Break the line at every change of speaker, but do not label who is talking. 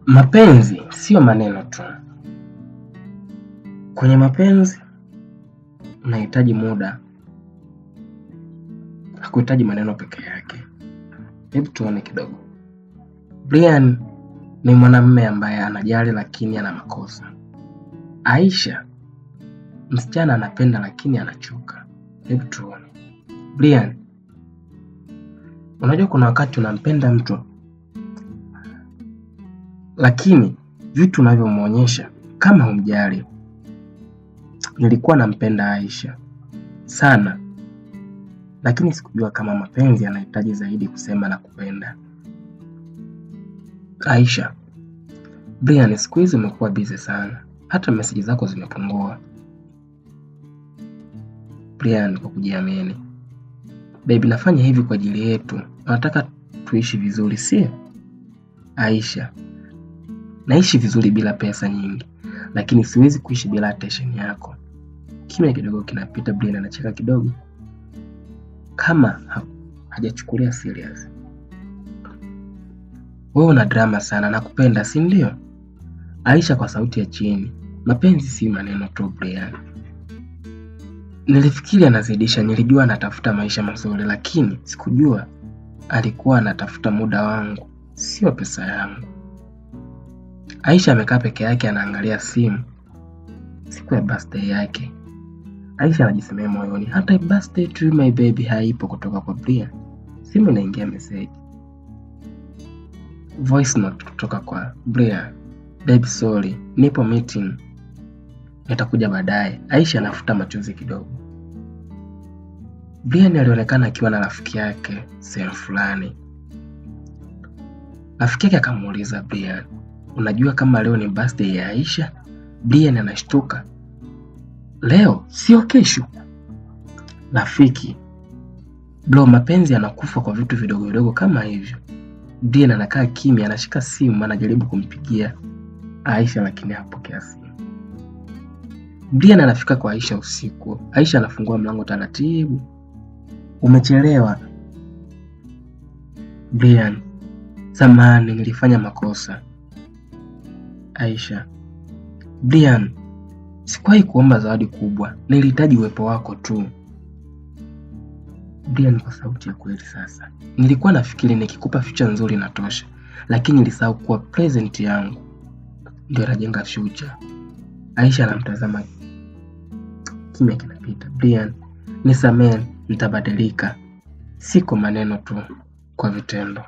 Mapenzi sio maneno tu. Kwenye mapenzi unahitaji muda, hakuhitaji maneno peke yake. Hebu tuone kidogo. Brian ni mwanamume ambaye anajali lakini ana makosa. Aisha msichana anapenda lakini anachoka. Hebu tuone. Brian, unajua kuna wakati unampenda mtu lakini vitu unavyomwonyesha kama humjali. Nilikuwa nampenda Aisha sana, lakini sikujua kama mapenzi yanahitaji zaidi kusema na kupenda. Aisha, Brian, siku hizi umekuwa busy sana, hata meseji zako zimepungua. Brian kwa kujiamini, baby, nafanya hivi kwa ajili yetu, nataka tuishi vizuri, sio? Aisha, naishi vizuri bila pesa nyingi, lakini siwezi kuishi bila attention yako. Kimya kidogo kinapita, Brian anacheka kidogo kama hajachukulia serious. Wewe una drama sana, nakupenda, si ndio? Aisha kwa sauti ya chini, mapenzi si maneno tu Brian. Nilifikiri anazidisha, nilijua anatafuta maisha mazuri, lakini sikujua alikuwa anatafuta muda wangu, sio pesa yangu. Aisha amekaa peke yake anaangalia simu. Siku ya birthday yake. Aisha anajisemea moyoni, hata birthday to my baby haipo kutoka kwa Brian. Simu inaingia message. Voice note kutoka kwa Brian. Baby sorry, nipo meeting. Nitakuja baadaye. Aisha anafuta machozi kidogo. Brian alionekana akiwa na rafiki yake sehemu fulani. Rafiki yake akamuuliza Brian, unajua kama leo ni birthday ya Aisha? Brian anashtuka. Leo sio kesho? Rafiki, bro, mapenzi yanakufa kwa vitu vidogo vidogo kama hivyo. Brian anakaa kimya, anashika simu, anajaribu kumpigia Aisha lakini hapokea simu. Brian anafika kwa Aisha usiku. Aisha anafungua mlango taratibu. Umechelewa Brian. Samahani, nilifanya makosa. Aisha, Brian, sikuwahi kuomba zawadi kubwa, nilihitaji uwepo wako tu. Brian kwa sauti ya kweli sasa, nilikuwa nafikiri nikikupa future nzuri inatosha, lakini nilisahau kuwa present yangu ndio inajenga future. Aisha anamtazama, kimya kinapita. Brian, nisamehe, nitabadilika, si kwa maneno tu, kwa vitendo.